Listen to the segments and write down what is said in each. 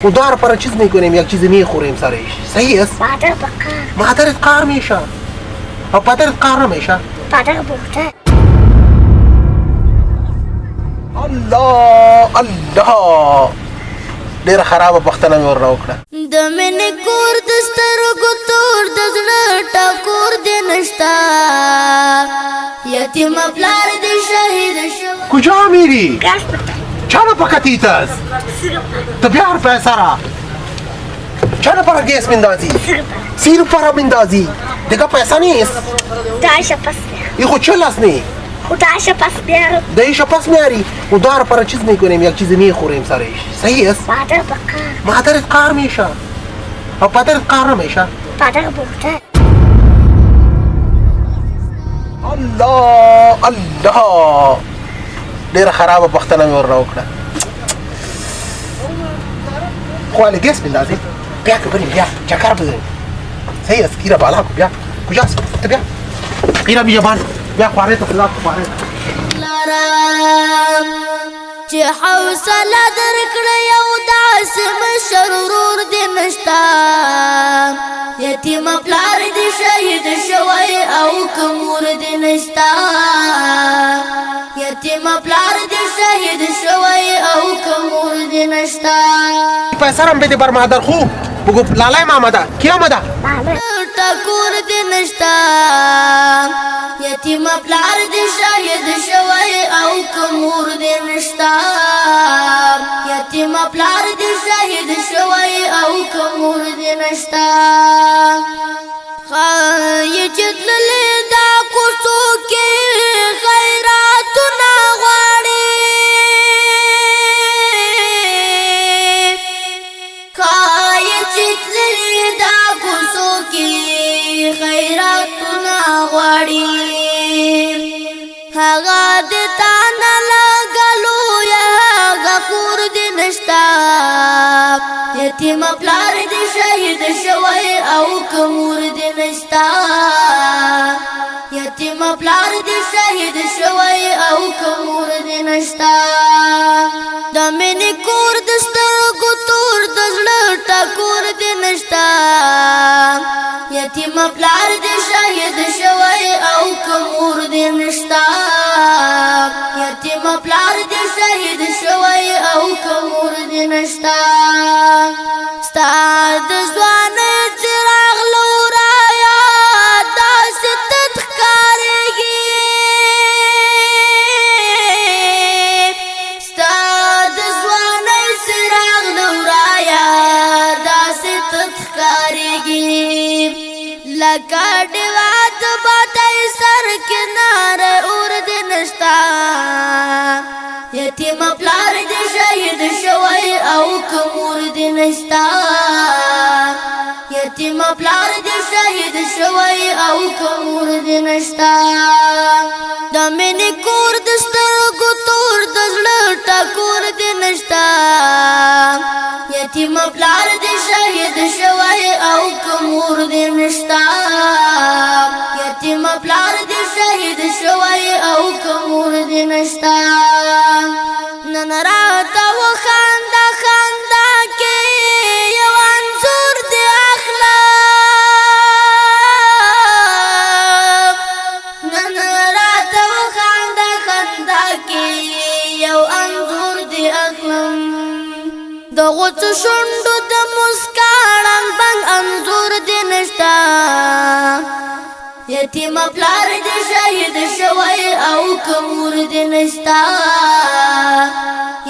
خدا رو پر چیز میکنیم، یک چیزی میخوریم سرش. صحیح است؟ مادر بقار. مادرت قار میشه او پدرت قار نمیشه؟ پدر برده. الله الله، ډیره خرابه پښتنه مې ورنه وکړه. د مینې کور د سترګو تور، د زړه ټکور دې نشته، یتیم پلار دې شهید شو. کجا میری؟ گاز بده. چرا پکتیت است؟ تو بیار پیسه را. چرا پر گیس میندازی؟ سیر پر میندازی دیگه پیسه نیست. دایشه پس بیار. ای خود چل است نی؟ خدایشه پس بیار. دایشه پس میاری و دار پر چیز میکنیم، یک چیزی میخوریم سرش. صحیح است؟ مادر بقار. مادرت قار میشه او پدرت قار نمیشه؟ پدر برده. الله الله، ډیره خرابه پښتنه مې ورنه وکړه. خو هلې ګیس میندازې بیا که بریم، بیا چکر بزنیم. صحیح است؟ کیره بالا کو، بیا کجاست؟ ته بیا ایره بیابان، بیا خوارې ته خلاف خوارې ته. لرم چې حوصله درکړه یو داسې مشر ورور دې نشته، یتیم پلار دې شهید شوی او که مور دې نشته، یتیم پلار دې شهید شوی او که مور دې نشته. پیسه رم بده بر مادر. خو بگو لالای ما آمده. کی آمده؟ بله. ټکور دې نشته، یتیم پلار دې شهید شوی او که مور دې نشته، یتیم پلار دې شهید شوی او که مور دې نشته. ښایي چې تللې دا کوڅو کې خیراتونه غواړي، ښایي چې تللې دا کوڅو کې خیراتونه غواړي، هغه د تا نه لګلو یا هغه کور دې نشته، یتیم پلار دې شهید شوی او که مور دې نشته، یتیم پلار دې شهید شوی او که مور دې نشته. د مینې کور د سترګو تور، د زړه ټکور دې نشته، یتیم پلار دې شهید شوی او که مور دې نشته، یتیم پلار دې شهید شوی او که مور دې نشته. ستا د ځوانۍ څراغ له ورايه داسې تت ښکارېږي، ستا د ځوانۍ څراغ له ورايه داسې تت ښکارېږي، لکه ډېوه د باتۍ سر کې ناره اور دې نشته، یتیم پلار دې شهید شوی او که مور دې نشته، یتیم پلار دې شهید شوی او که مور دې نشته. د مینې کور د سترګو تور، د زړه ټکور دې نشته، یتیم پلار دې شهید شوی او که مور دې نشته، یتیم پلار دې شهید شوی او که مور دې نشته. نن راته وخانده خندا کې یو انځور دې اخلم، نن راته وخانده خندا کې یو انځور دې اخلم، د غوڅو شونډو د مسکا ړنګ بنګ انځور دې نشته، یتیم پلار دې شهید شوی او که مور دې نشته،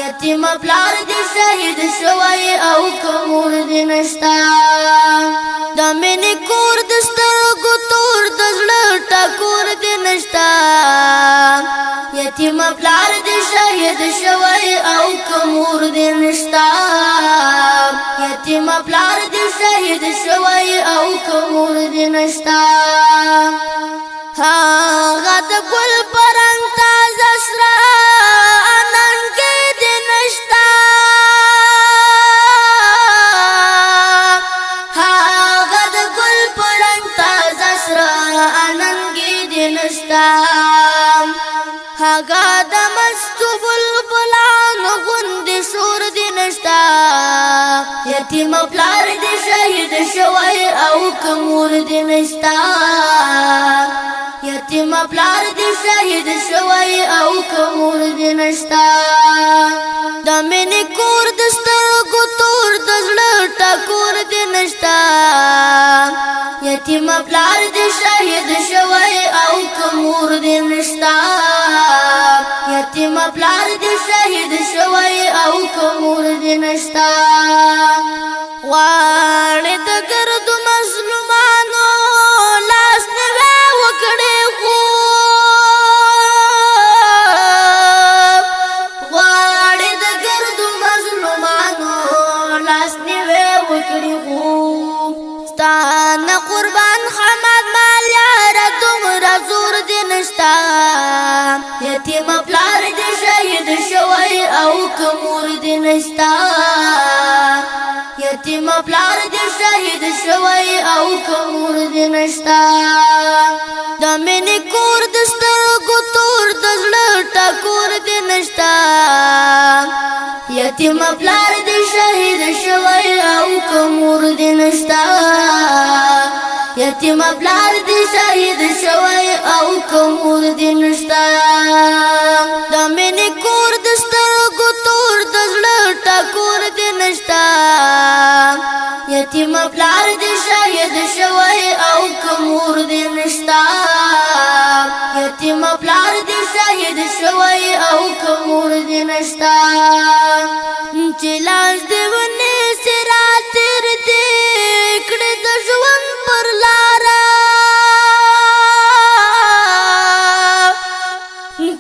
یتیم پلار دې شهید شوی او که مور دې نشته. د مینې کور د سترګو تور، د زړه ټکور دې نشته، یتیم پلار دې شهید شوی او که مور دې نشته، یتیم پلار دې شهید شوی او که مور دې نشته. هغه د ګل په رنګ تازه سره اننګې دې نشته، هغه د ګل په رنګ تازه سره اننګې دې نشته، هغه د مستو بلبلانو غوندې شور دې نشته، یتیم پلار دې شهید شوی او که مور دې نشتا، یتیم پلار دې شهید شوی او که مور دې نشتا. د مینې کور د سترګو تور، د زړه ټکور دې نشتا، یتیم پلار دې شهید شوی او که مور دې نشتا، یتیم پلار دې شهید شوی او که مور دې نشتا. غواړي د ګردو مظلومانو لاس نیوی وکړي، خو غواړي د ګردو مظلومانو لاس نیوی وکړي، خو ستا نه قربان حماد مال یاره دومره زور دې نشتا، یتیم پلار دې شهید شوی او که مور دې نشتا، یتیم پلار دې شهید شوی او که مور دې نشتا. د مینې کور د سترګو تور، د زړه ټکور دې نشتا، یتیم پلار دې شهید شوی او که مور دې نشتا، یتیم پلار دې شهید شوی او که مور دې نشتا. د مینې کور د سترګو تور، د زړه ټکور دې نشتا، یتیم پلار دې شهید شوی او که مور دې نشتا، یتیم پلار دې شهید شوی او که مور دې نشتا. چې لاس دې ونیسي را تېر دې کړې د ژوند پر لاره،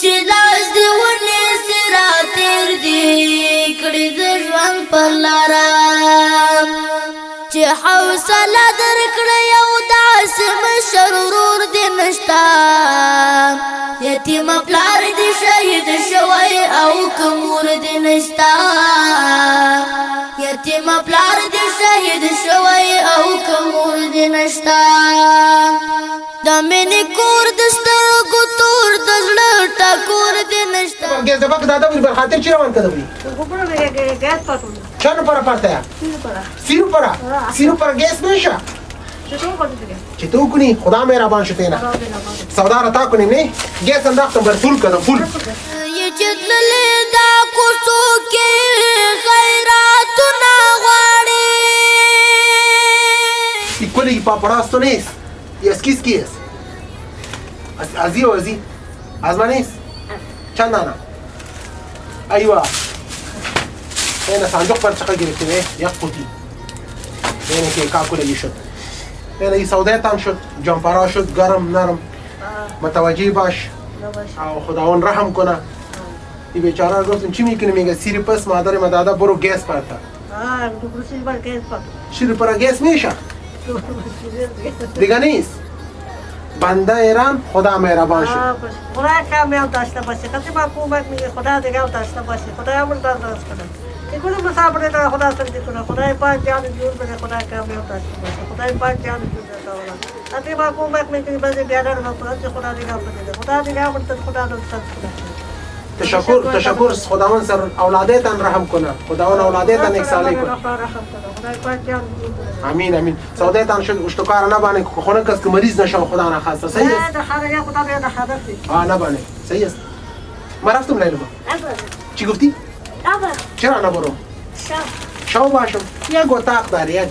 چې لاس دې ونیسي را تېر دې کړې د ژوند پر لاره، چې حوصله درکړه یو داسې مشر ورور دې نشتا، یتیم پلار دې شهید شوی او که مور دې نشتا، یتیم پلار دې شهید شوی او که مور دې نشتا. د مینې کور د سترګو تور، د زړه ټکور دې نشتا. ګیس دبا دادا بر خاطر چی روان کده وی چند پارا پرتا یا سیرو پارا سیرو پارا گیس نشه چطور کنی؟ خدا مهربان شده نه سودا رتا کنیم نه گیس انداختم بر فول کردم فول. یې چې تللې دا کوڅو کې خیراتونه غواړي. ایکولی پاپراستو نیست از کیس کی است؟ از ای و از ای از من نیست؟ چند دانه؟ ایوه اینه صندوق پر چقدر گرفتیم یک قوطی اینه که کاکولگی شد، اینه ای سودایتان شد، جمپرا شد، گرم نرم متوجه باش او خداوند رحم کنه. ای بیچاره گفتم چی میکنی؟ میگه سیری پس مادر ما دادا برو گیس پرتا شیر پر گیس میشه دیگه نیست. بنده ایران خدا مهربان شد. خدا کامیاب داشته باشه، کسی ما کمک میگه خدا دیگه داشته باشه، خدا امر داشته کنه. کدوم مسافر داره خدا سنتی کنه، خدای پاک جان جور بده، خدا کامیاب داشته باشه، خدای پاک جان جور بده. کسی ما کمک میکنه بعضی بیادر ما خدا دیگه بده، خدا دیگه امر خدا داشته کنه. تشکر خداوند سر اولادتان رحم کنه، خداوند اولادتان یک ساله کنه. امین امین. سودایتان شد اشتکار نبانه خونه کس که مریض نشه خدا نخواسته. صحیح است؟ آه نبانه صحیح است. ما رفتم لیلما. چی گفتی؟ چرا نبرو؟ شو باشم. یک اتاق داری یک.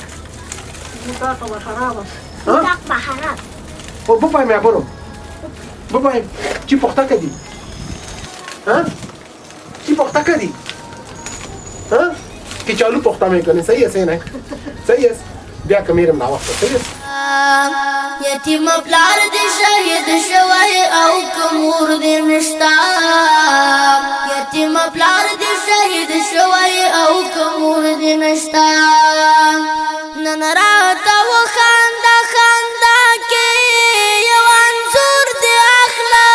اتاق خراب است. اتاق خراب. خب بپایم یا برو. بپایم. چی پخته کردی؟ ها؟ چی پخته کردی؟ ها؟ که چالو پخته میکنی صحیح است نه؟ صحیح است. بیا که میرم ناوخته صحیح است. یتیم پلار دې شهید شوی او که مور دې نشتا، یتیم پلار دې شهید شوی او که مور دې نشتا. نن راته وخانده خندا کې یو انځور دې اخله،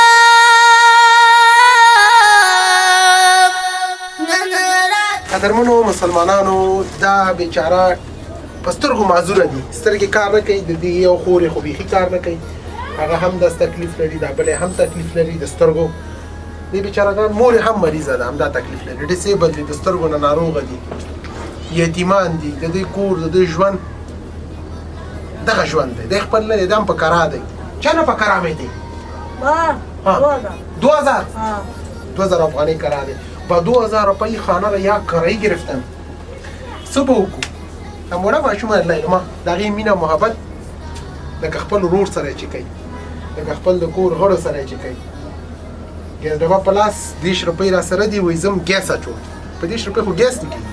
قدرمنو مسلمانانو دا بیچاره په سترګو معذوره دي، سترګې کار نه کوي. د دې یو خور یې خو بیخي کار نه کوي، هغه هم داس تکلیف لري، دا بله هم تکلیف لري د سترګو. دې بیچارهګان مور یې هم مریضه ده، همدا تکلیف لري، ډیسیبل دي، د سترګو نه ناروغه دي. یتیمان دي، د دوی کور، د دوی ژوند دغه ژوند دی، دی خپل نه دی، دا هم په کرا دی. چا نه په کرا مې دی؟ ما. ها. 2000. 2000؟ ها. 2000 افغانۍ کرا دی. با 2000 روپۍ خانه را یک کرایی گرفتن. څه به وکړو؟ دا وړه ماشومه لیلما، د هغې مینه محبت لکه خپل ورور سره چې کوي، لکه خپل د کور غړو سره چې کوي. ګیس ډبه په لاس، 30 روپۍ را سره دي، وایي ځم ګیس اچوم. په 30 روپۍ خو ګیس نه کېږي.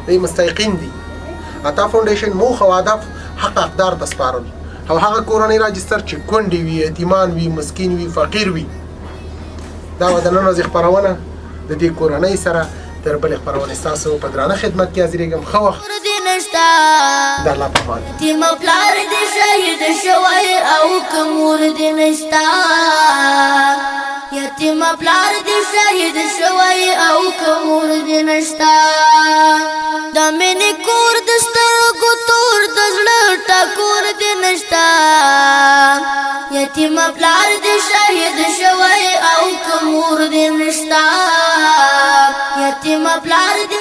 دی مستحقین دي. عطا فاونډیشن موخه او هدف حق حقدار ته سپارل او هغه کورنۍ راجستر چې کونډې وي، یتیمان وي، مسکین وي، فقیر وي. دا وه د نن ورځې خپرونه د دې کورنۍ سره. تر بلې خپرونې ستاسو په درانه خدمت کې حاضرېږم. ښه وخت. مور دې نشته. د الله په امان. یتیم پلار دې شهید شوی او که مور دې نشته، یتیم پلار دې شهید شوی او که مور دې نشته، د مینې کور د سترګو تور، د زړه ټکور دې نشته، یتیم پلار دې شهید شوی او که مور دې نشته، یتیم پلار دې